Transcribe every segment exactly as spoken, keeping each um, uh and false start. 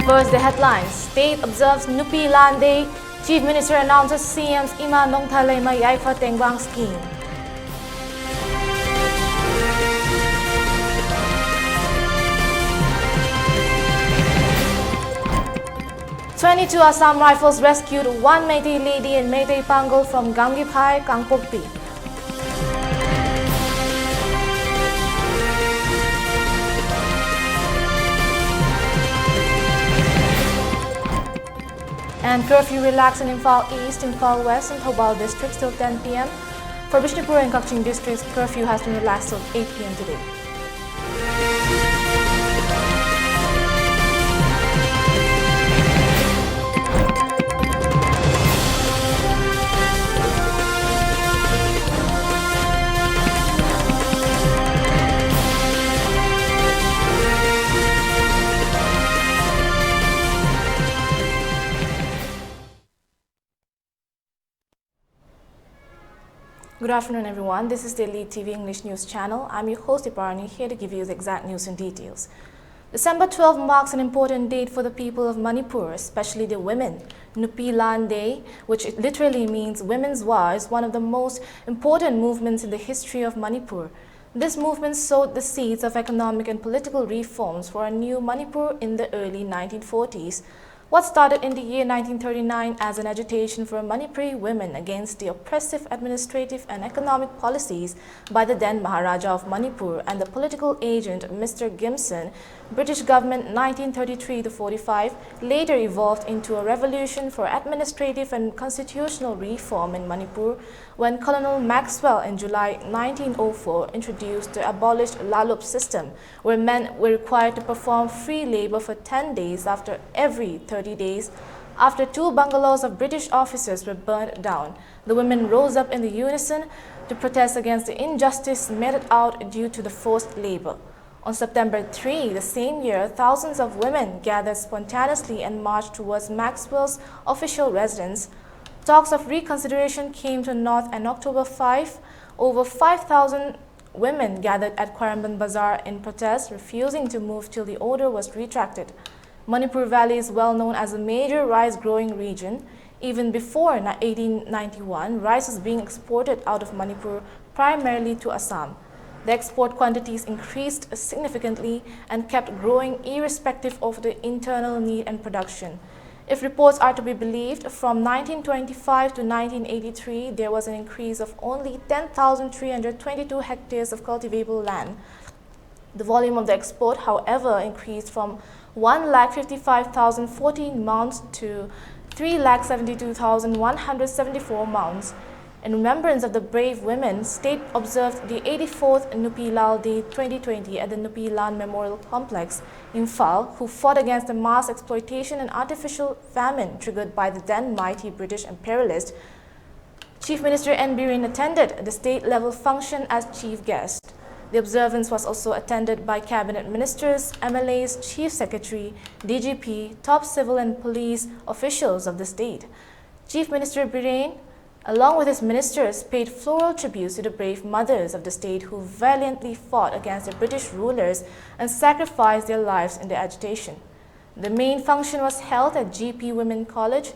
First, the headlines. State observes Nupi Lan Day. Chief Minister announces C M's Ima Nongtha Leima Yaifa Tengbang scheme. Twenty-two Assam Rifles rescued one Meitei lady in Meitei Pangal from Gamgiphai, Kangpokpi. And curfew relaxed in Imphal East, Imphal West and Thoubal districts till ten p m. For Bishnupur and Kakching districts, curfew has been relaxed till eight p m today. Good afternoon, everyone. This is the Elite T V English News Channel. I'm your host, Iparani, here to give you the exact news and details. December twelfth marks an important date for the people of Manipur, especially the women. Nupi Lan Day, which literally means Women's War, is one of the most important movements in the history of Manipur. This movement sowed the seeds of economic and political reforms for a new Manipur in the early nineteen forties. What started in the year nineteen thirty-nine as an agitation for Manipuri women against the oppressive administrative and economic policies by the then Maharaja of Manipur and the political agent Mister Gimson, British government nineteen thirty-three to forty-five, later evolved into a revolution for administrative and constitutional reform in Manipur when Colonel Maxwell in July nineteen oh four introduced the abolished Lalop system, where men were required to perform free labor for ten days after every thirty days, after two bungalows of British officers were burned down. The women rose up in the unison to protest against the injustice meted out due to the forced labor. On September three, the same year, thousands of women gathered spontaneously and marched towards Maxwell's official residence. Talks of reconsideration came to naught, and October five, over five thousand women gathered at Khwairamband Bazaar in protest, refusing to move till the order was retracted. Manipur Valley is well known as a major rice growing region. Even before ni- eighteen ninety-one, rice was being exported out of Manipur primarily to Assam. The export quantities increased significantly and kept growing irrespective of the internal need and production. If reports are to be believed, from nineteen twenty-five to nineteen eighty-three, there was an increase of only ten thousand three hundred twenty-two hectares of cultivable land. The volume of the export, however, increased from one lakh fifty-five thousand fourteen maunds to three lakh seventy-two thousand one hundred seventy-four maunds. In remembrance of the brave women, state observed the eighty-fourth Nupi Lal Day twenty twenty at the Nupi Lan Memorial Complex, Imphal, who fought against the mass exploitation and artificial famine triggered by the then mighty British imperialist. Chief Minister N Biren attended the state-level function as chief guest. The observance was also attended by cabinet ministers, M L As, chief secretary, D G P, top civil and police officials of the state. Chief Minister Biren, along with his ministers, paid floral tributes to the brave mothers of the state who valiantly fought against the British rulers and sacrificed their lives in the agitation. The main function was held at G P Women College.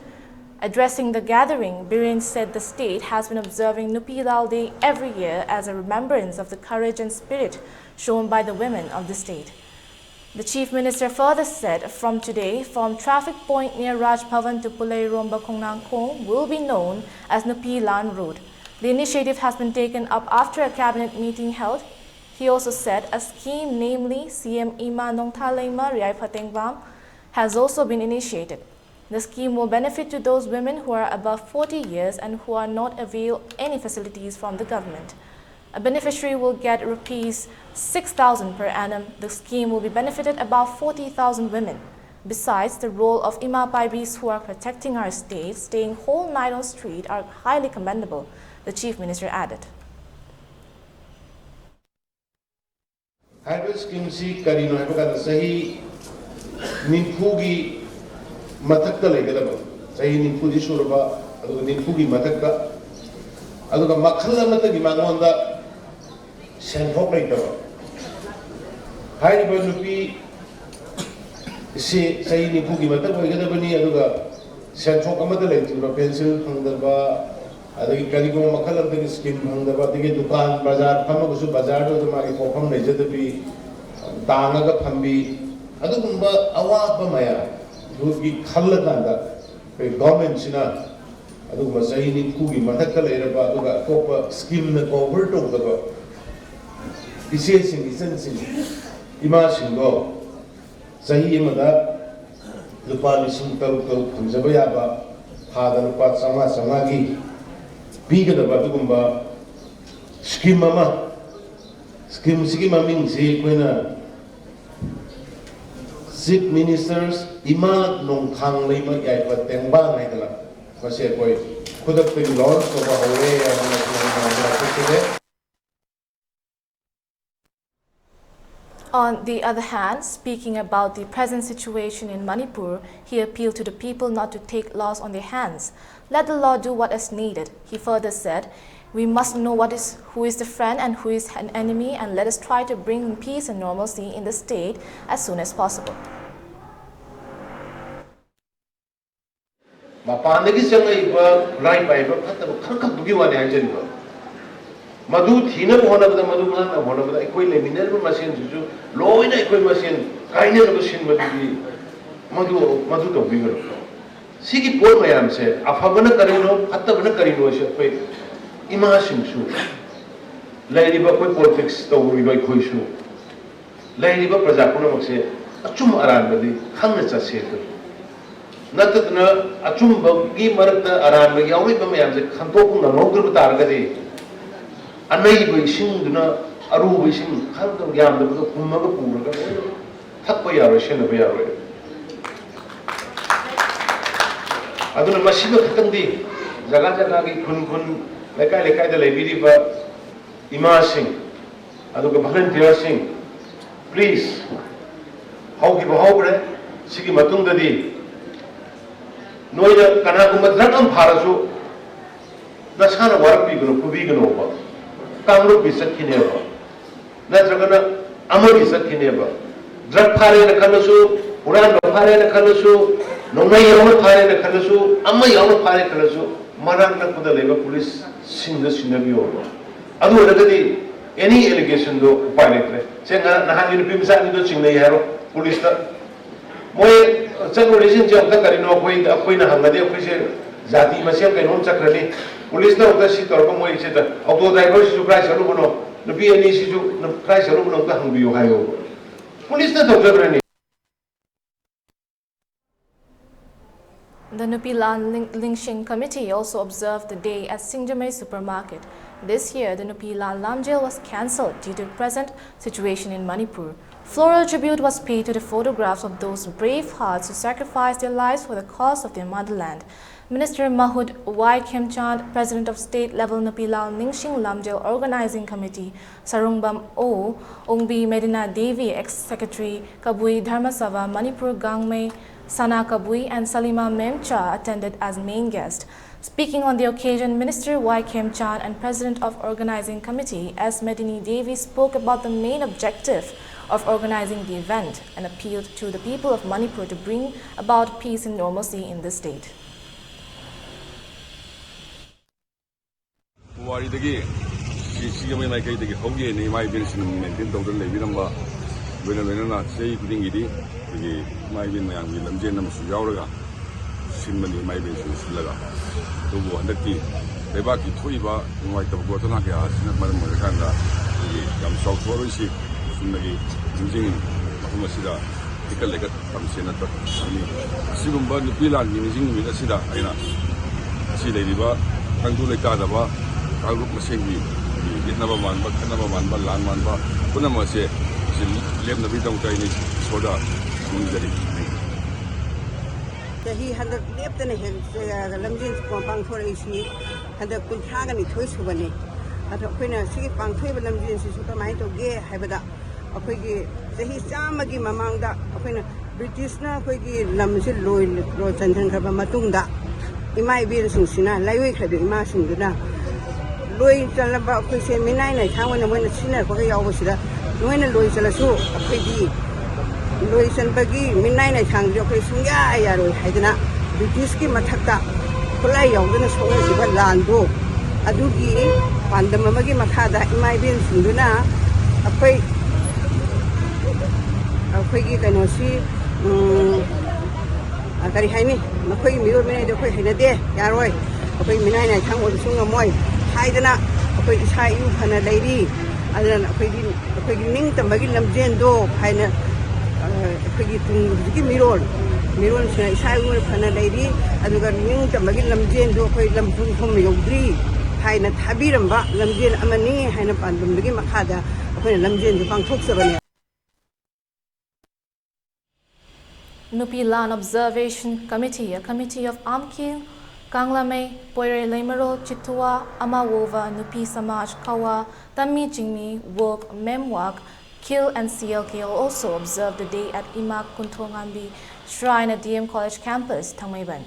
Addressing the gathering, Biren said the state has been observing Nupi Lal Day every year as a remembrance of the courage and spirit shown by the women of the state. The Chief Minister further said, from today, from traffic point near Raj Bhavan to Pulei Romba Khongnangkhong will be known as Nupi Lan Road. The initiative has been taken up after a cabinet meeting held. He also said a scheme, namely C M Ima Nongthalenma Riai Phateng Bam, has also been initiated. The scheme will benefit to those women who are above forty years and who are not avail any facilities from the government. A beneficiary will get rupees six thousand per annum. The scheme will be benefited about forty thousand women. Besides, the role of Ima Paibis who are protecting our state, staying whole night on street, are highly commendable, the Chief Minister added. ꯍꯥꯏꯔꯤꯕ ꯁ꯭ꯀꯤꯝꯁꯤ ꯀꯔꯤꯅꯣ ꯍꯥꯏꯕ ꯀꯥꯟꯗ ꯆꯍꯤ ꯅꯤꯐꯨꯒꯤ ꯃꯊꯛꯇ ꯂꯩꯒꯗꯕ, ꯆꯍꯤ ꯅꯤꯐꯨꯗꯤ ꯁꯨꯔꯕ, ꯑꯗꯨꯒ ꯅꯤꯐꯨꯒꯤ ꯃꯊꯛꯇ, ꯑꯗꯨꯒ ꯃꯈꯜ ꯑꯃꯠꯇꯒꯤ ꯃꯉꯣꯟꯗ ꯁꯦꯟꯊꯣꯛ ꯂꯩꯇꯕ꯫ ꯍꯥꯏꯔꯤꯕ ꯅꯨꯄꯤ ꯁꯤ ꯆꯍꯤ ꯅꯤꯐꯨꯒꯤ ꯃꯊꯛ ꯑꯣꯏꯒꯗꯕꯅꯤ, ꯑꯗꯨꯒ ꯁꯦꯟꯊꯣꯛ ꯑꯃꯠꯇ ꯂꯩꯇ꯭ꯔꯤꯕ, ꯄꯦꯟꯁꯤꯜ ꯐꯪꯗꯕ, ꯑꯗꯒꯤ ꯀꯔꯤꯒꯨꯝꯕ ꯃꯈꯜ ꯑꯃꯗꯒꯤ ꯁ꯭ꯀꯤꯝ ꯐꯪꯗꯕ, ꯑꯗꯒꯤ ꯗꯨꯀꯥꯟ ꯕꯖꯥꯔ ꯐꯝꯃꯒꯁꯨ ꯕꯖꯥꯔꯗꯨꯗ ꯃꯥꯒꯤ ꯄꯣꯠꯐꯝ ꯂꯩꯖꯗꯕꯤ, ꯇꯥꯡꯉꯒ ꯐꯝꯕꯤ, ꯑꯗꯨꯒꯨꯝꯕ ꯑꯋꯥꯕ ꯃꯌꯥꯝꯗꯨꯒꯤ ꯈꯜꯂꯀꯥꯟꯗ ꯑꯩꯈꯣꯏ ꯒꯣꯔꯃꯦꯟꯁꯤꯅ ꯑꯗꯨꯒꯨꯝꯕ ꯆꯍꯤ ꯅꯤꯐꯨꯒꯤ ꯃꯊꯛꯇ ꯂꯩꯔꯕ, ꯑꯗꯨꯒ ꯑꯇꯣꯞꯄ ꯁ꯭ꯀꯤꯝꯅ ꯀꯣꯚꯔ ꯇꯧꯗꯕ ꯏꯆꯦꯁꯤꯡ, ꯏꯆꯟꯁꯤꯡ, ꯏꯃꯥꯁꯤꯡꯗꯣ ꯆꯍꯤ ꯑꯃꯗ ꯂꯨꯄꯥ ꯂꯤꯁꯤꯡ ꯇꯔꯨꯛ ꯇꯔꯨꯛ ꯐꯪꯖꯕ ꯌꯥꯕ, ꯊꯥꯗ ꯂꯨꯄꯥ ꯆꯥꯝꯃꯉꯥ ꯆꯥꯝꯃꯉꯥꯒꯤ ꯄꯤꯒꯗꯕ ꯑꯗꯨꯒꯨꯝꯕ ꯁ꯭ꯀꯤꯝ ꯑꯃ, ꯁ꯭ꯀꯤꯝꯁꯤꯒꯤ ꯃꯃꯤꯡꯁꯤ ꯑꯩꯈꯣꯏꯅ Chief Minister's ꯏꯃꯥ ꯅꯣꯡꯊꯥꯡ ꯂꯩꯃ ꯌꯥꯏꯐ ꯇꯦꯡꯕꯥꯡ ꯍꯥꯏꯗꯅ ꯃꯁꯤ ꯑꯩꯈꯣꯏ ꯈꯨꯗꯛꯇꯒꯤ ꯂꯣꯟꯆ ꯇꯧꯕ ꯍꯧꯔꯦ ꯍꯥꯏꯗꯅ ꯑꯩꯈꯣꯏ ꯃꯌꯥꯝꯗ ꯍꯥꯏꯖꯒꯦ꯫ On the other hand, speaking about the present situation in Manipur, he appealed to the people not to take laws on their hands. Let the law do what is needed, he further said. We must know what is, who is the friend and who is an enemy, and let us try to bring peace and normalcy in the state as soon as possible. ꯃꯄꯥꯟꯗꯒꯤ ꯆꯪꯂꯛꯏꯕ ꯈꯨꯠꯂꯥꯏ ꯄꯥꯏꯕ ꯐꯠꯇꯕ ꯈꯔ ꯈꯛꯇꯨꯒꯤ ꯋꯥꯅꯤ ꯍꯥꯏꯖꯔꯤꯕ꯫ ꯃꯗꯨ ꯊꯤꯅꯕ ꯍꯣꯠꯅꯕꯗ, ꯃꯗꯨ ꯉꯥꯛꯅꯕ ꯍꯣꯠꯅꯕꯗ ꯑꯩꯈꯣꯏ ꯂꯩꯃꯤꯟꯅꯔꯤꯕ ꯃꯁꯦꯟꯁꯤꯁꯨ ꯂꯣꯏꯅ ꯑꯩꯈꯣꯏ ꯃꯁꯦꯟ ꯀꯥꯏꯅꯅꯕ ꯁꯤꯟꯕꯗꯨꯗꯤ ꯃꯗꯨ, ꯃꯗꯨ ꯇꯧꯕꯤꯒꯅꯨ꯫ ꯁꯤꯒꯤ ꯄꯣꯠ ꯃꯌꯥꯝꯁꯦ ꯑꯐꯕꯅ ꯀꯔꯤꯅꯣ, ꯐꯠꯇꯕꯅ ꯀꯔꯤꯅꯣ ꯍꯥꯏꯁꯦ ꯑꯩꯈꯣꯏ ꯏꯃꯥꯁꯤꯡꯁꯨ, ꯂꯩꯔꯤꯕ ꯑꯩꯈꯣꯏ ꯄꯣꯂꯤꯇꯤꯛꯁ ꯇꯧꯔꯤꯕ ꯑꯩꯈꯣꯏꯁꯨ, ꯂꯩꯔꯤꯕ ꯄ꯭ꯔꯖꯥ ꯄꯨꯝꯅꯃꯛꯁꯦ ꯑꯆꯨꯝ ꯑꯔꯥꯟꯕꯗꯤ ꯈꯪꯅ ꯆꯠꯁꯦ ꯑꯗꯨ ꯅꯠꯇꯗꯅ, ꯑꯆꯨꯝꯕꯒꯤ ꯃꯔꯛꯇ ꯑꯔꯥꯟꯕ ꯌꯥꯎꯔꯤꯕ ꯃꯌꯥꯝꯁꯦ ꯈꯟꯗꯣꯛꯄ ꯉꯝꯍꯧꯗ꯭ꯔꯕ ꯇꯥꯔꯒꯗꯤ, ꯑꯅꯩꯕ ꯏꯁꯤꯡꯗꯨꯅ ꯑꯔꯨꯕ ꯏꯁꯤꯡ ꯈꯔꯗꯪ ꯌꯥꯝꯗꯕꯗꯣ ꯍꯨꯝꯃꯒ ꯄꯨꯔꯒ ꯂꯣꯏꯅ ꯊꯛꯄ ꯌꯥꯔꯣꯏ, ꯁꯤꯖꯤꯟꯅꯕ ꯌꯥꯔꯣꯏ꯫ ꯑꯗꯨꯅ ꯃꯁꯤꯃ ꯈꯛꯇꯪꯗꯤ ꯖꯒꯥ ꯖꯒꯥꯒꯤ, ꯈꯨꯟ ꯈꯨꯟ, ꯂꯩꯀꯥꯏ ꯂꯩꯀꯥꯏꯗ ꯂꯩꯕꯤꯔꯤꯕ ꯏꯃꯥꯁꯤꯡ, ꯑꯗꯨꯒ ꯚꯣꯂꯨꯟꯇꯤꯌꯔꯁꯤꯡ, ꯄ꯭ꯂꯤꯖ, ꯍꯧꯈꯤꯕ ꯍꯧꯈ꯭ꯔꯦ꯫ ꯁꯤꯒꯤ ꯃꯇꯨꯡꯗꯗꯤ ꯅꯣꯏꯅ ꯀꯅꯥꯒꯨꯝꯕ ꯗ꯭ꯔꯒ ꯑꯃ ꯐꯥꯔꯁꯨ ꯅꯁꯥꯅ ꯋꯥꯔꯛꯄꯤꯒꯅꯨ, ꯐꯨꯕꯤꯒꯅꯣꯕ꯫ ꯀꯥꯡꯂꯨꯞꯀꯤ ꯆꯠꯈꯤꯅꯦꯕ, ꯅꯠꯇ꯭ꯔꯒꯅ ꯑꯃꯒꯤ ꯆꯠꯈꯤꯅꯦꯕ꯫ ꯗ꯭ꯔꯒ ꯐꯥꯔꯦꯅ ꯈꯜꯂꯁꯨ ꯍꯨꯔꯥꯟꯕ ꯐꯥꯔꯦꯅ ꯈꯜꯂꯁꯨ, ꯅꯣꯡꯃꯩ ꯌꯥꯎꯅ ꯐꯥꯔꯦꯅ ꯈꯜꯂꯁꯨ, ꯑꯃ ꯌꯥꯎꯅ ꯐꯥꯔꯦ ꯈꯜꯂꯁꯨ, ꯃꯅꯥꯛ ꯅꯛꯄꯗ ꯂꯩꯕ ꯄꯨꯂꯤꯁꯁꯤꯡꯗ ꯁꯤꯟꯅꯕꯤꯌꯣꯕ꯫ ꯑꯗꯨ ꯑꯣꯏꯔꯒꯗꯤ ꯑꯦꯅꯤ ꯑꯦꯂꯤꯒꯦꯁꯟꯗꯣ ꯎꯄꯥꯏ ꯂꯩꯇ꯭ꯔꯦ꯫ ꯁꯦ ꯉ-, ꯅꯍꯥꯟꯒꯤ ꯅꯨꯄꯤ ꯃꯆꯥ ꯑꯅꯤꯗꯣ ꯆꯤꯡꯅꯩ ꯍꯥꯏꯔꯣ ꯄꯨꯂꯤꯁꯇ꯫ ꯃꯣꯏ ꯆꯠꯂꯨꯔꯤꯁꯤꯡꯁꯦ ꯑꯝꯇ ꯀꯔꯤꯅꯣ ꯑꯩꯈꯣꯏ, ꯑꯩꯈꯣꯏꯅ ꯍꯪꯉꯗꯤ ꯑꯩꯈꯣꯏꯁꯦ ꯖꯥꯇꯤ ꯃꯁꯦꯜ ꯀꯩꯅꯣꯝ ꯆꯠꯈ꯭ꯔꯅꯤ꯫ ꯄꯨꯂꯤꯁꯅ ꯑꯝꯇ ꯁꯤ ꯇꯧꯔꯒ ꯃꯣꯏꯁꯤꯗ ꯑꯣꯇꯣ ꯗ꯭ꯔꯥꯏꯚꯔꯁꯤꯁꯨ ꯀꯗꯥꯏ ꯆꯠꯂꯨꯕꯅꯣ, ꯅꯨꯄꯤ ꯑꯅꯤꯁꯤꯁꯨ ꯀꯗꯥꯏ ꯆꯠꯂꯨꯕꯅꯣ ꯑꯝꯇ ꯍꯪꯕꯤꯌꯨ ꯍꯥꯏꯌꯣ꯫ ꯄꯨꯂꯤꯁꯅ ꯇꯧꯖꯈ꯭ꯔꯅꯤ꯫ The Nupi Lal Ling-, Lingshing Committee also observed the day at Singjamei Supermarket. This year, the Nupi Lal Lamjel was cancelled due to the present situation in Manipur. Floral tribute was paid to the photographs of those brave hearts who sacrificed their lives for the cause of their motherland. Minister Mahut Y Khemchand, President of State Level Nupi Lal Lingshing Lamjel Organizing Committee, Sarungbam O, Ongbi Medina Devi, Ex-Secretary, Kabui Dharma Sabha, Manipur Gangmei, Sana Kabui and Salima Memcha attended as main guest. Speaking on the occasion, Minister Y Khemchand and President of Organizing Committee S Medini Devi spoke about the main objective of organizing the event and appealed to the people of Manipur to bring about peace and normalcy in the state. ꯄꯨꯋꯥꯔꯤꯗꯒꯤ ꯁꯤ, ꯁꯤꯒꯤ ꯃꯥꯏꯀꯩꯗꯒꯤ ꯍꯧꯒꯦꯅ ꯏꯃꯥ ꯏꯕꯦꯟꯁꯤꯡꯅ maintain ꯇꯧꯗꯨꯅ ꯂꯩꯕꯤꯔꯝꯕ, ꯂꯣꯏꯅ ꯂꯣꯏꯅꯅ ꯆꯍꯤ ꯈꯨꯗꯤꯡꯒꯤꯗꯤ ꯑꯩꯈꯣꯏꯒꯤ ꯏꯃꯥ ꯏꯕꯦꯟ ꯃꯌꯥꯝꯒꯤ ꯂꯝꯖꯦꯟ ꯑꯃꯁꯨ ꯌꯥꯎꯔꯒ ꯁꯤꯟꯕꯅꯤ, ꯏꯃꯥ ꯏꯕꯦꯟꯁꯤꯡ ꯁꯤꯜꯂꯒ꯫ ꯑꯗꯨꯕꯨ ꯍꯟꯗꯛꯇꯤ ꯂꯩꯕꯥꯛꯀꯤ ꯊꯣꯛꯏꯕ ꯅꯨꯡꯉꯥꯏꯇꯕ ꯒꯣꯊꯅꯥ ꯀꯌꯥ ꯑꯁꯤꯅ ꯃꯔꯝ ꯑꯣꯏꯔꯀꯥꯟꯗ ꯑꯩꯈꯣꯏꯒꯤ ꯌꯥꯝ ꯆꯥꯎꯊꯣꯛꯑꯔꯣꯏꯁꯤ꯫ ꯆꯨꯝꯅꯒꯤ ꯅꯤꯡꯁꯤꯡ ꯃꯐꯝ ꯑꯁꯤꯗ ꯍꯤꯀꯠ ꯂꯩꯀꯠ ꯇꯝꯁꯦꯅ ꯇꯧꯔꯤ꯫ ꯑꯁꯤꯒꯨꯝꯕ ꯅꯨꯄꯤ ꯂꯥꯟꯒꯤ ꯅꯤꯡꯁꯤꯡ ꯅꯨꯃꯤꯠ ꯑꯁꯤꯗ ꯑꯩꯅ ꯉꯁꯤ ꯂꯩꯔꯤꯕ ꯇꯪꯗꯨ ꯂꯩꯇꯥꯗꯕ ꯀꯥꯡꯂꯨꯞ ꯃꯁꯦꯟꯒꯤ ꯌꯦꯠꯅꯕ ꯃꯥꯟꯕ, ꯈꯠꯅꯕ ꯃꯥꯟꯕ, ꯂꯥꯟ ꯃꯥꯟꯕ ꯄꯨꯝꯅꯃꯛ ꯑꯁꯦ ꯂꯦꯞꯅꯕꯒꯤꯗꯃꯛꯇ ꯑꯩꯅ ꯏꯁꯣꯔꯗ ꯅꯤꯡꯖꯔꯤ꯫ ꯆꯍꯤ ꯍꯟꯗꯛ ꯂꯦꯞꯇꯅ ꯍꯦꯛ ꯂꯝꯖꯦꯟ ꯄꯥꯡꯊꯣꯔꯛꯏꯁꯤ ꯍꯟꯗꯛ ꯀꯨꯟꯊ꯭ꯔꯥꯒ ꯅꯤꯊꯣꯏ ꯁꯨꯕꯅꯤ꯫ ꯑꯗꯣ ꯑꯩꯈꯣꯏꯅ ꯁꯤꯒꯤ ꯄꯥꯡꯊꯣꯛꯏꯕ ꯂꯝꯖꯦꯟꯁꯤꯁꯨ ꯀꯃꯥꯏꯅ ꯇꯧꯒꯦ ꯍꯥꯏꯕꯗ, ꯑꯩꯈꯣꯏꯒꯤ ꯆꯍꯤ ꯆꯥꯝꯃꯒꯤ ꯃꯃꯥꯡꯗ ꯑꯩꯈꯣꯏꯅ ꯕ꯭ꯔꯤꯇꯤꯁꯅ ꯑꯩꯈꯣꯏꯒꯤ ꯂꯝꯁꯤ ꯂꯣꯏ ꯂꯣꯏ ꯆꯟꯁꯤꯟꯈ꯭ꯔꯕ ꯃꯇꯨꯡꯗ, ꯏꯃꯥ ꯏꯕꯦꯜꯁꯤꯡꯁꯤꯅ, ꯂꯥꯏꯑꯣꯏꯈ꯭ꯔꯕ ꯏꯃꯥꯁꯤꯡꯗꯨꯅ ꯂꯣꯏ ꯆꯜꯂꯕ ꯑꯩꯈꯣꯏꯁꯦ ꯃꯤꯅꯥꯏ ꯅꯥꯏꯊꯥꯡ ꯑꯣꯏꯅ ꯃꯣꯏꯅ ꯁꯤꯖꯤꯟꯅꯔꯛꯄꯒ ꯌꯥꯎꯕꯁꯤꯗ, ꯅꯣꯏꯅ ꯂꯣꯏ ꯆꯜꯂꯁꯨ ꯑꯩꯈꯣꯏꯗꯤ ꯂꯣꯏ ꯆꯟꯕꯒꯤ ꯃꯤꯅꯥꯏ ꯅꯥꯏꯊꯥꯡꯗꯤ ꯑꯩꯈꯣꯏ ꯁꯨꯡꯌꯥ ꯌꯥꯔꯣꯏ ꯍꯥꯏꯗꯅ ꯕ꯭ꯔꯤꯇꯤꯁꯀꯤ ꯃꯊꯛꯇ ꯈꯨꯠꯂꯥꯏ ꯌꯥꯎꯗꯅ ꯁꯣꯛꯅꯈꯤꯕ ꯂꯥꯟꯗꯣ, ꯑꯗꯨꯒꯤ ꯄꯥꯟꯗꯝ ꯑꯃꯒꯤ ꯃꯈꯥꯗ ꯏꯃꯥ ꯏꯕꯦꯟꯁꯤꯡꯗꯨꯅ ꯑꯩꯈꯣꯏ, ꯑꯩꯈꯣꯏꯒꯤ ꯀꯩꯅꯣꯁꯤ, ꯎꯝ, ꯑ, ꯀꯔꯤ ꯍꯥꯏꯅꯤ, ꯃꯈꯣꯏꯒꯤ ꯃꯤꯑꯣꯠ ꯃꯤꯅꯩꯗꯣ ꯑꯩꯈꯣꯏ ꯍꯩꯅꯗꯦ, ꯌꯥꯔꯣꯏ, ꯑꯩꯈꯣꯏ ꯃꯤꯅꯥꯏ ꯅꯥꯏꯊꯥꯡ ꯑꯣꯏꯕꯁꯨ ꯉꯝꯃꯣꯏ ꯍꯥꯏꯗꯅ ꯑꯩꯈꯣꯏ ꯏꯁꯥ ꯏꯎ ꯐꯅ ꯂꯩꯔꯤ꯫ ꯑꯗꯨꯅ ꯑꯩꯈꯣꯏꯗꯤ ꯑꯩꯈꯣꯏꯒꯤ ꯅꯤꯡꯇꯝꯕꯒꯤ ꯂꯝꯖꯦꯟꯗꯣ ꯍꯥꯏꯅ, ꯑ, ꯑꯩꯈꯣꯏꯒꯤ ꯇꯨꯡ ꯍꯧꯖꯤꯛꯀꯤ ꯃꯤꯔꯣꯜ, ꯃꯤꯔꯣꯜꯁꯤꯅ ꯏꯁꯥ ꯏꯎ ꯐꯅ ꯂꯩꯔꯤ, ꯑꯗꯨꯒ ꯅꯤꯡꯇꯝꯕꯒꯤ ꯂꯝꯖꯦꯟꯗꯣ ꯑꯩꯈꯣꯏ ꯂꯝ ꯄꯨꯡ ꯊꯨꯝ ꯌꯧꯗ꯭ꯔꯤ ꯍꯥꯏꯅ ꯊꯥꯕꯤꯔꯝꯕ ꯂꯝꯖꯦꯜ ꯑꯃꯅꯤ ꯍꯥꯏꯅ ꯄꯥꯟꯗꯝꯗꯨꯒꯤ ꯃꯈꯥꯗ ꯑꯩꯈꯣꯏꯅ ꯂꯝꯖꯦꯜꯗꯨ ꯄꯥꯡꯊꯣꯛꯆꯕꯅꯤ꯫ Nupi Lan Observation Committee, a committee of Amkhil, Kanglamei, Poirei Leimarol, Chitua, Amawova, Nupi Samaj, Kawa, Tammi Chingmi, Wok, Memwak, Khil and C L K also observed the day at Ima Kunthongambi Shrine at D M College campus, Thangmeiban.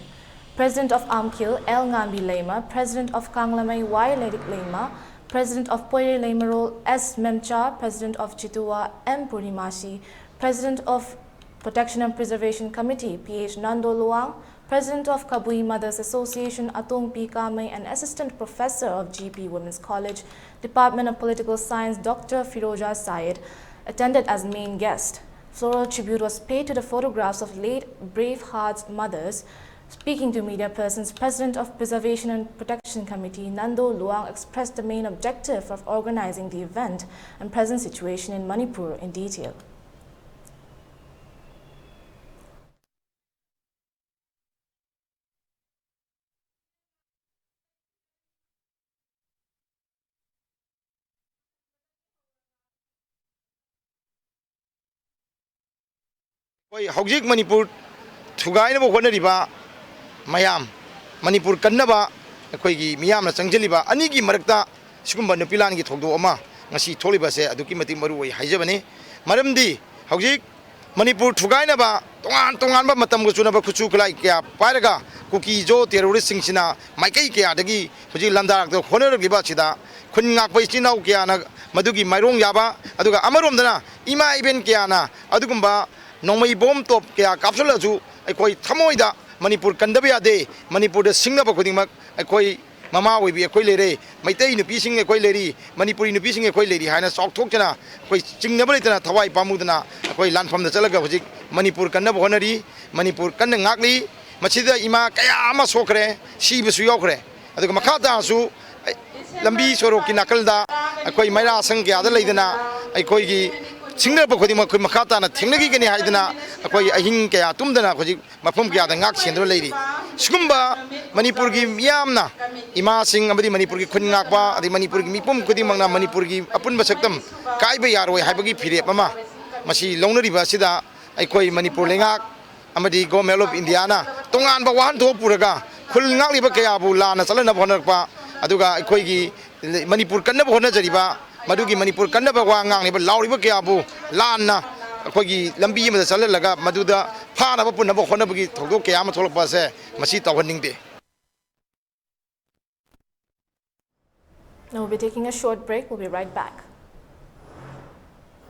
President of Amkhil, L Ngambi Leima, President of Kanglamei, Y Ledik Leima, President of Poirei Leimarol, S Memcha, President of Chitua, M Purnimasi, President of Protection and Preservation Committee, P H Nando Luang, President of Kabui Mothers Association, Atong P Kamei, and Assistant Professor of G P Women's College, Department of Political Science, Doctor Firoja Syed, attended as main guest. Floral tribute was paid to the photographs of late Bravehearts mothers. Speaking to media persons, President of Preservation and Protection Committee, Nando Luang, expressed the main objective of organizing the event and present situation in Manipur in detail. ꯑꯩꯈꯣꯏ ꯍꯧꯖꯤꯛ ꯃꯅꯤꯄꯨꯔ ꯊꯨꯒꯥꯏꯅꯕ ꯍꯣꯠꯅꯔꯤꯕ ꯃꯌꯥꯝ, ꯃꯅꯤꯄꯨꯔ ꯀꯟꯅꯕ ꯑꯩꯈꯣꯏꯒꯤ ꯃꯤꯌꯥꯝꯅ ꯆꯪꯁꯤꯜꯂꯤꯕ ꯑꯅꯤꯒꯤ ꯃꯔꯛꯇ ꯁꯤꯒꯨꯝꯕ ꯅꯨꯄꯤ ꯂꯥꯟꯒꯤ ꯊꯧꯗꯣꯛ ꯑꯃ ꯉꯁꯤ ꯊꯣꯛꯂꯤꯕꯁꯦ ꯑꯗꯨꯛꯀꯤ ꯃꯇꯤꯛ ꯃꯔꯨ ꯑꯣꯏ ꯍꯥꯏꯖꯕꯅꯤ꯫ ꯃꯔꯝꯗꯤ ꯍꯧꯖꯤꯛ ꯃꯅꯤꯄꯨꯔ ꯊꯨꯒꯥꯏꯅꯕ ꯇꯣꯉꯥꯟ ꯇꯣꯉꯥꯟꯕ ꯃꯇꯝꯒ ꯆꯨꯅꯕ ꯈꯨꯠꯁꯨ ꯈꯨꯠꯂꯥꯏ ꯀꯌꯥ ꯄꯥꯏꯔꯒ ꯀꯨꯀꯤꯖꯣ ꯇꯦꯔꯣꯔꯤꯁꯁꯤꯡꯁꯤꯅ ꯃꯥꯏꯀꯩ ꯀꯌꯥꯗꯒꯤ ꯍꯧꯖꯤꯛ ꯂꯥꯟꯗꯥꯔꯛꯇ ꯍꯣꯠꯅꯔꯛꯂꯤꯕ ꯑꯁꯤꯗ ꯈꯨꯟ ꯉꯥꯛꯄ ꯏꯆꯤꯟ ꯏꯅꯥꯎ ꯀꯌꯥꯅ ꯃꯗꯨꯒꯤ ꯃꯥꯏꯔꯣꯡ ꯌꯥꯕ, ꯑꯗꯨꯒ ꯑꯃꯔꯣꯝꯗꯅ ꯏꯃꯥ ꯏꯕꯦꯟ ꯀꯌꯥꯅ ꯑꯗꯨꯒꯨꯝꯕ ꯅꯣꯡꯃꯩ ꯕꯣꯝ ꯇꯣꯞ ꯀꯌꯥ ꯀꯥꯞꯁꯤꯜꯂꯛꯑꯁꯨ ꯑꯩꯈꯣꯏ ꯊꯃꯣꯏꯗ ꯃꯅꯤꯄꯨꯔ ꯀꯟꯗꯕ ꯌꯥꯗꯦ꯫ ꯃꯅꯤꯄꯨꯔꯗ ꯁꯤꯡꯅꯕ ꯈꯨꯗꯤꯡꯃꯛ ꯑꯩꯈꯣꯏ ꯃꯃꯥ ꯑꯣꯏꯕꯤ ꯑꯩꯈꯣꯏ ꯂꯩꯔꯦ, ꯃꯩꯇꯩ ꯅꯨꯄꯤꯁꯤꯡ ꯑꯩꯈꯣꯏ ꯂꯩꯔꯤ, ꯃꯅꯤꯄꯨꯔꯤ ꯅꯨꯄꯤꯁꯤꯡ ꯑꯩꯈꯣꯏ ꯂꯩꯔꯤ ꯍꯥꯏꯅ ꯆꯥꯎꯊꯣꯛꯆꯅ ꯑꯩꯈꯣꯏ ꯆꯤꯡꯅꯕ ꯂꯩꯇꯅ ꯊꯋꯥꯏ ꯄꯥꯝꯃꯨꯗꯅ ꯑꯩꯈꯣꯏ ꯂꯥꯟꯐꯝꯗ ꯆꯠꯂꯒ ꯍꯧꯖꯤꯛ ꯃꯅꯤꯄꯨꯔ ꯀꯟꯅꯕ ꯍꯣꯠꯅꯔꯤ꯫ ꯃꯅꯤꯄꯨꯔ ꯀꯟꯅ ꯉꯥꯛꯂꯤ꯫ ꯃꯁꯤꯗ ꯏꯃꯥ ꯀꯌꯥ ꯑꯃ ꯁꯣꯛꯈ꯭ꯔꯦ, ꯁꯤꯕꯁꯨ ꯌꯥꯎꯈ꯭ꯔꯦ꯫ ꯑꯗꯨꯒ ꯃꯈꯥ ꯇꯥꯅꯁꯨ ꯂꯝꯕꯤ ꯁꯣꯔꯣꯛꯀꯤ ꯅꯥꯀꯜꯗ ꯑꯩꯈꯣꯏ ꯃꯩꯔꯥ ꯁꯪ ꯀꯌꯥꯗ ꯂꯩꯗꯅ ꯑꯩꯈꯣꯏꯒꯤ ꯁꯤꯡꯅꯔꯛꯄ ꯈꯨꯗꯤꯡꯃꯛ ꯑꯩꯈꯣꯏ ꯃꯈꯥ ꯇꯥꯅ ꯊꯦꯡꯅꯈꯤꯒꯅꯤ ꯍꯥꯏꯗꯅ ꯑꯩꯈꯣꯏ ꯑꯍꯤꯡ ꯀꯌꯥ ꯇꯨꯝꯗꯅ ꯍꯧꯖꯤꯛ ꯃꯐꯝ ꯀꯌꯥꯗ ꯉꯥꯛ ꯁꯦꯟꯗꯨꯅ ꯂꯩꯔꯤ꯫ ꯁꯤꯒꯨꯝꯕ ꯃꯅꯤꯄꯨꯔꯒꯤ ꯃꯤꯌꯥꯝꯅ, ꯏꯃꯥꯁꯤꯡ ꯑꯃꯗꯤ ꯃꯅꯤꯄꯨꯔꯒꯤ ꯈꯨꯟ ꯉꯥꯛꯄ ꯑꯗꯩ ꯃꯅꯤꯄꯨꯔꯒꯤ ꯃꯤꯄꯨꯝ ꯈꯨꯗꯤꯡꯃꯛꯅ ꯃꯅꯤꯄꯨꯔꯒꯤ ꯑꯄꯨꯟꯕ ꯁꯛꯇꯝ ꯀꯥꯏꯕ ꯌꯥꯔꯣꯏ ꯍꯥꯏꯕꯒꯤ ꯐꯤꯔꯦꯞ ꯑꯃ ꯃꯁꯤ ꯂꯧꯅꯔꯤꯕ ꯑꯁꯤꯗ ꯑꯩꯈꯣꯏ ꯃꯅꯤꯄꯨꯔ ꯂꯩꯉꯥꯛ ꯑꯃꯗꯤ Government of Indiaꯅ ꯇꯣꯉꯥꯟꯕ ꯋꯥꯍꯟꯊꯣꯛ ꯄꯨꯔꯒ ꯈꯨꯜ ꯉꯥꯛꯂꯤꯕ ꯀꯌꯥꯕꯨ ꯂꯥꯟꯅ ꯆꯠꯍꯟꯅꯕ ꯍꯣꯠꯅꯔꯛꯄ, ꯑꯗꯨꯒ ꯑꯩꯈꯣꯏꯒꯤ ꯃꯅꯤꯄꯨꯔ ꯀꯟꯅꯕ ꯍꯣꯠꯅꯖꯔꯤꯕ, ꯃꯗꯨꯒꯤ ꯃꯅꯤꯄꯨꯔ ꯀꯟꯅꯕ ꯋꯥ ꯉꯥꯡꯂꯤꯕ, ꯂꯥꯎꯔꯤꯕ ꯀꯌꯥꯕꯨ ꯂꯥꯟꯅ ꯑꯩꯈꯣꯏꯒꯤ ꯂꯝꯕꯤ ꯑꯃꯗ ꯆꯠꯍꯜꯂꯒ ꯃꯗꯨꯗ ꯐꯥꯅꯕ ꯄꯨꯅꯕ ꯍꯣꯠꯅꯕꯒꯤ ꯊꯧꯗꯣꯛ ꯀꯌꯥ ꯑꯃ ꯊꯣꯛꯂꯛꯄ ꯑꯁꯦ ꯃꯁꯤ ꯇꯧꯍꯟꯅꯤꯡꯗꯦ꯫ Now we'll be taking a short break. We'll be right back.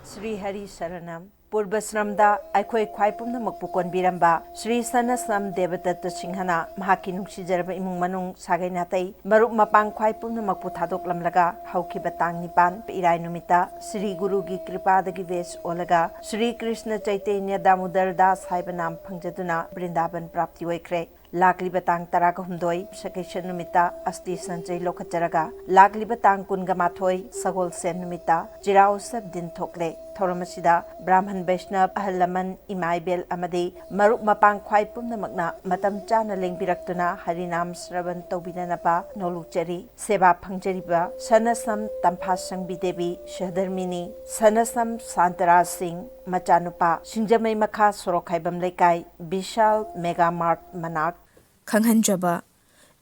Shri Harry ꯁꯔꯅꯝ꯫ ꯄꯨꯔꯕꯁ꯭ꯔꯝꯗ ꯑꯩꯈꯣꯏ ꯈ꯭ꯋꯥꯏ ꯄꯨꯝꯅꯃꯛꯄꯨ ꯀꯣꯟꯕꯤꯔꯝꯕ ꯁ꯭ꯔꯤ ꯁꯅꯁ꯭ꯔꯝ ꯗꯦꯕꯗꯠꯇ ꯁꯤꯡꯍꯅ ꯃꯍꯥꯛꯀꯤ ꯅꯨꯡꯁꯤꯖꯔꯕ ꯏꯃꯨꯡ ꯃꯅꯨꯡ, ꯁꯥꯒꯩ ꯅꯥꯇꯩ, ꯃꯔꯨꯞ ꯃꯄꯥꯡ ꯈ꯭ꯋꯥꯏ ꯄꯨꯝꯅꯃꯛꯄꯨ ꯊꯥꯗꯣꯛꯂꯝꯂꯒ ꯍꯧꯈꯤꯕ ꯇꯥꯡ ꯅꯤꯄꯥꯟ ꯏꯔꯥꯏ ꯅꯨꯃꯤꯠꯇ ꯁ꯭ꯔꯤ ꯒꯨꯔꯨꯒꯤ ꯀ꯭ꯔꯤꯄꯥꯗꯒꯤ ꯋꯦꯁ ꯑꯣꯜꯂꯒ ꯁ꯭ꯔꯤ ꯀ꯭ꯔꯤꯁꯅ ꯆꯩꯇꯩꯅ꯭ꯌ ꯗꯥꯃꯨꯗꯔ ꯗꯥꯁ ꯍꯥꯏꯕ ꯅꯥꯝ ꯐꯪꯖꯗꯨꯅ ꯕ꯭ꯔꯤꯟꯗꯥꯕꯟ ꯄ꯭ꯔꯥꯞꯇꯤ ꯑꯣꯏꯈ꯭ꯔꯦ꯫ ꯂꯥꯛꯂꯤꯕ ꯇꯥꯡ ꯇꯔꯥꯒ ꯍꯨꯝꯗꯣꯏ ꯁꯀꯩꯁꯟ ꯅꯨꯃꯤꯠꯇ ꯑꯁꯇꯤ ꯁꯟꯆꯩ ꯂꯧꯈꯠꯆꯔꯒ ꯂꯥꯛꯂꯤꯕ ꯇꯥꯡ ꯀꯨꯟꯒ ꯃꯥꯊꯣꯏ ꯁꯒꯣꯜꯁꯦꯟ ꯅꯨꯃꯤꯠꯇ ꯆꯤꯔꯥꯎ ꯎꯠꯁꯕ ꯗꯤꯟ ꯊꯣꯛꯂꯦ꯫ ꯊꯧꯔꯝ ꯑꯁꯤꯗ ꯕ꯭ꯔꯥꯍꯃꯟ ꯕꯩꯁꯅꯕ, ꯑꯍꯜ ꯂꯃꯟ, ꯏꯃꯥ ꯏꯕꯦꯜ ꯑꯃꯗꯤ ꯃꯔꯨꯞ ꯃꯄꯥꯡ ꯈ꯭ꯋꯥꯏ ꯄꯨꯝꯅꯃꯛꯅ ꯃꯇꯝ ꯆꯥꯅ ꯂꯦꯡꯕꯤꯔꯛꯇꯨꯅ ꯍꯔꯤꯅꯥꯝ ꯁ꯭ꯔꯕꯟ ꯇꯧꯕꯤꯅꯅꯕ ꯅꯣꯂꯨꯛꯆꯔꯤ꯫ ꯁꯦꯕꯥ ꯐꯪꯖꯔꯤꯕ ꯁꯅꯁꯝ ꯇꯝꯐꯥ ꯁꯪꯕꯤ ꯗꯦꯕꯤ ꯁꯍꯙꯔꯃꯤꯅꯤ, ꯁꯅꯁꯝ ꯁꯥꯟꯇꯔꯥꯖ ꯁꯤꯡ ꯃꯆꯥꯅꯨꯄꯥ, ꯁꯤꯡꯖꯃꯩ ꯃꯈꯥ ꯁꯣꯔꯣꯛ ꯈꯥꯏꯕꯝ ꯂꯩꯀꯥꯏ, ꯕꯤꯁꯥꯜ ꯃꯦꯒꯥ ꯃꯥꯔꯠ ꯃꯅꯥꯛ꯫ ꯈꯪꯍꯟꯖꯕ,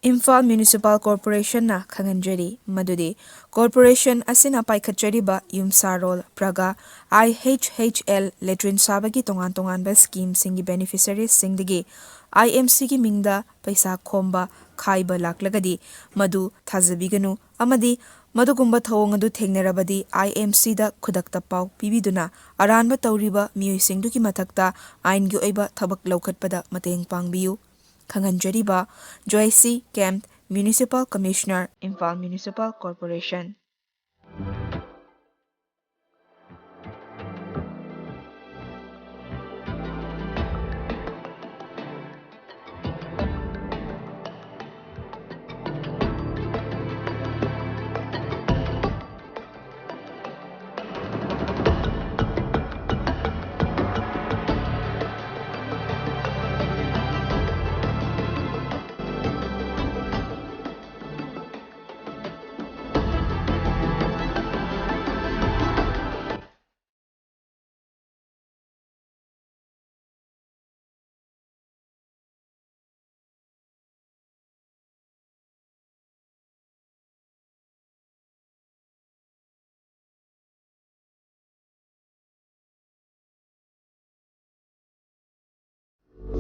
ꯏꯝꯐꯥꯜ ꯃ꯭ꯌꯨꯅꯤꯁꯤꯄꯥꯜ ꯀꯣꯔꯄꯣꯔꯦꯁꯟꯅ ꯈꯪꯍꯟꯖꯔꯤ ꯃꯗꯨꯗꯤ ꯀꯣꯔꯄꯣꯔꯦꯁꯟ ꯑꯁꯤꯅ ꯄꯥꯏꯈꯠꯆꯔꯤꯕ ꯌꯨꯝꯁꯥꯔꯣꯜ ꯄ꯭ꯔꯒꯥ, ꯑꯥꯏ ꯑꯩꯆ ꯑꯩꯆ ꯑꯦꯜ, ꯂꯦꯇ꯭ꯔꯤꯟ ꯁꯥꯕꯒꯤ ꯇꯣꯉꯥꯟ ꯇꯣꯉꯥꯟꯕ ꯁ꯭ꯀꯤꯝꯁꯤꯡꯒꯤ ꯕꯦꯅꯤꯐꯤꯁꯔꯤꯁꯁꯤꯡꯗꯒꯤ ꯑꯥꯏ ꯑꯦꯝ ꯁꯤꯒꯤ ꯃꯤꯡꯗ ꯄꯩꯁꯥ ꯈꯣꯝꯕ ꯈꯥꯏꯕ ꯂꯥꯛꯂꯒꯗꯤ ꯃꯗꯨ ꯊꯥꯖꯕꯤꯒꯅꯨ ꯑꯃꯗꯤ ꯃꯗꯨꯒꯨꯝꯕ ꯊꯧꯑꯣꯡ ꯑꯗꯨ ꯊꯦꯡꯅꯔꯕꯗꯤ, ꯑꯥꯏ ꯑꯦꯝ ꯁꯤꯗ ꯈꯨꯗꯛꯇ ꯄꯥꯎ ꯄꯤꯕꯤꯗꯨꯅ ꯑꯔꯥꯟꯕ ꯇꯧꯔꯤꯕ ꯃꯤꯑꯣꯏꯁꯤꯡꯗꯨꯒꯤ ꯃꯊꯛꯇ ꯑꯥꯏꯟꯒꯤ ꯑꯣꯏꯕ ꯊꯕꯛ ꯂꯧꯈꯠꯄꯗ ꯃꯇꯦꯡ ꯄꯥꯡꯕꯤꯌꯨ꯫ ꯈꯪꯍꯟꯖꯔꯤꯕ, ꯖꯣꯏꯁꯤ ꯀꯦꯝ, Municipal Commissioner, Imphal Municipal Corporation꯫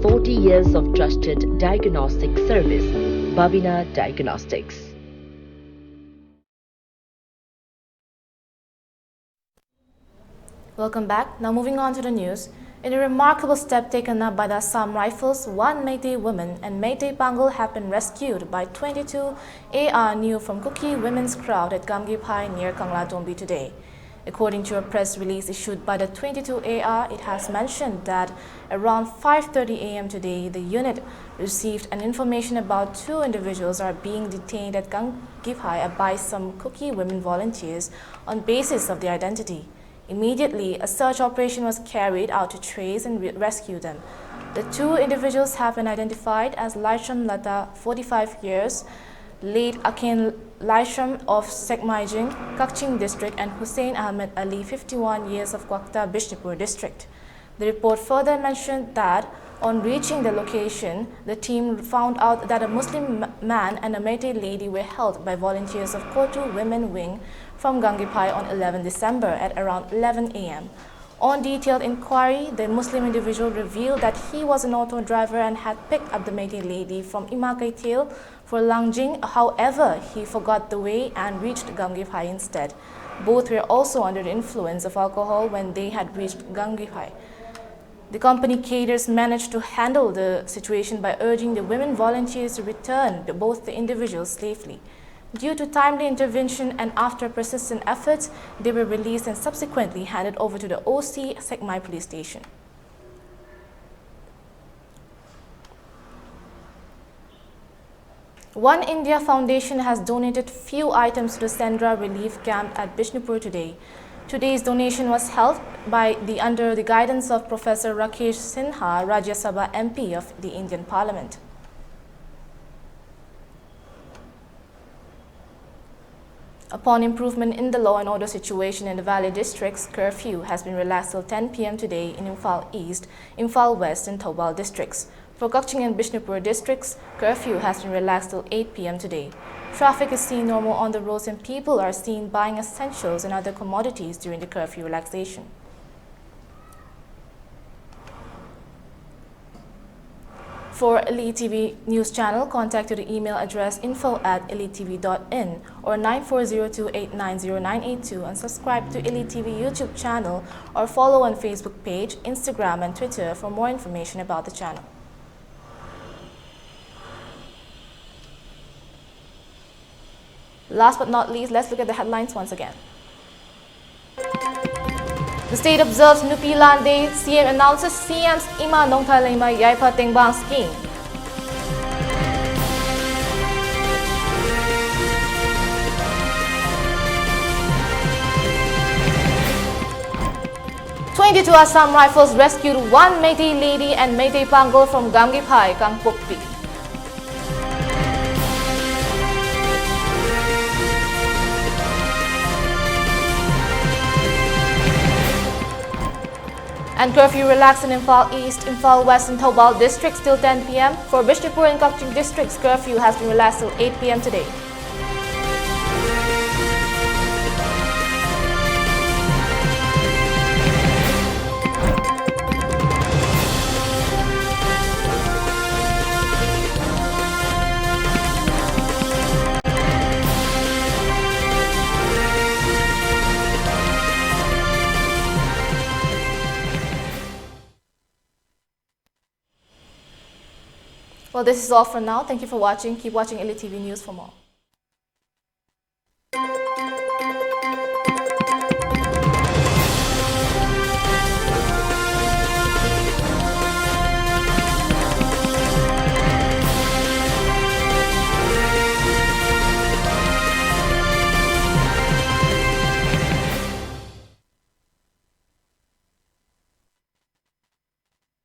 Forty years of trusted diagnostic service, Babina Diagnostics. Welcome back. Now moving on to the news. In a remarkable step taken up by the Assam Rifles, one Meitei woman and Meitei Pangal have been rescued by twenty-two A R N U from Kuki women's crowd at Gamgiphai near Kanglatombi today. According to a press release issued by the twenty-two A R, it has mentioned that around five thirty A M today, the unit received an information about two individuals are being detained at Gamgiphai by some Kuki women volunteers on basis of their identity. Immediately, a search operation was carried out to trace and re-, rescue them. The two individuals have been identified as Laishram Lata, forty-five years, late Akin Laishram of Sekmaijing, Kakching District, and Hussein Ahmed Ali, fifty-one years, of Kwakta, Bishnupur District. The report further mentioned that on reaching the location, the team found out that a Muslim ma-, man and a Meitei lady were held by volunteers of Kotu Women Wing from Gamgiphai on eleven December at around eleven A M. On detailed inquiry, the Muslim individual revealed that he was an auto driver and had picked up the Meitei lady from Ima Keithel for Langjing. However, he forgot the way and reached Gamgiphai instead. Both were also under the influence of alcohol when they had reached Gamgiphai. The company cadres managed to handle the situation by urging the women volunteers to return the, both the individuals safely. Due to timely intervention and after persistent efforts, they were released and subsequently handed over to the O C Sekmai Police Station. One India Foundation has donated few items to the Sendra relief camp at Bishnupur today. Today's donation was held by the under the guidance of Professor Rakesh Sinha, Rajya Sabha M P of the Indian Parliament. Upon improvement in the law and order situation in the Valley districts, curfew has been relaxed till ten p m today in Imphal East, Imphal West, and Thoubal districts. For Kakching and Bishnupur districts, curfew has been relaxed till eight p m today. Traffic is seen normal on the roads and people are seen buying essentials and other commodities during the curfew relaxation. For Ili T V News Channel, contact to the email address info at ili t v dot in or nine four zero two eight nine zero nine eight two and subscribe to Ili T V YouTube channel or follow on Facebook page, Instagram and Twitter for more information about the channel. Last but not least, let's look at the headlines once again. The state observes Nupi Lan Day, C M announces C M's Ima Nongtha Leima Yaipha Tengbang scheme. Twenty-two Assam Rifles rescued one Meitei lady and Meitei Pangal from Gamgiphai, Kangpokpi. And curfew relaxed in Imphal East, Imphal West and Thoubal districts till ten p m. For Bishnupur and Kakching districts, curfew has been relaxed till eight p m today. This is all for now. Thank you for watching. Keep watching Elite T V News for more.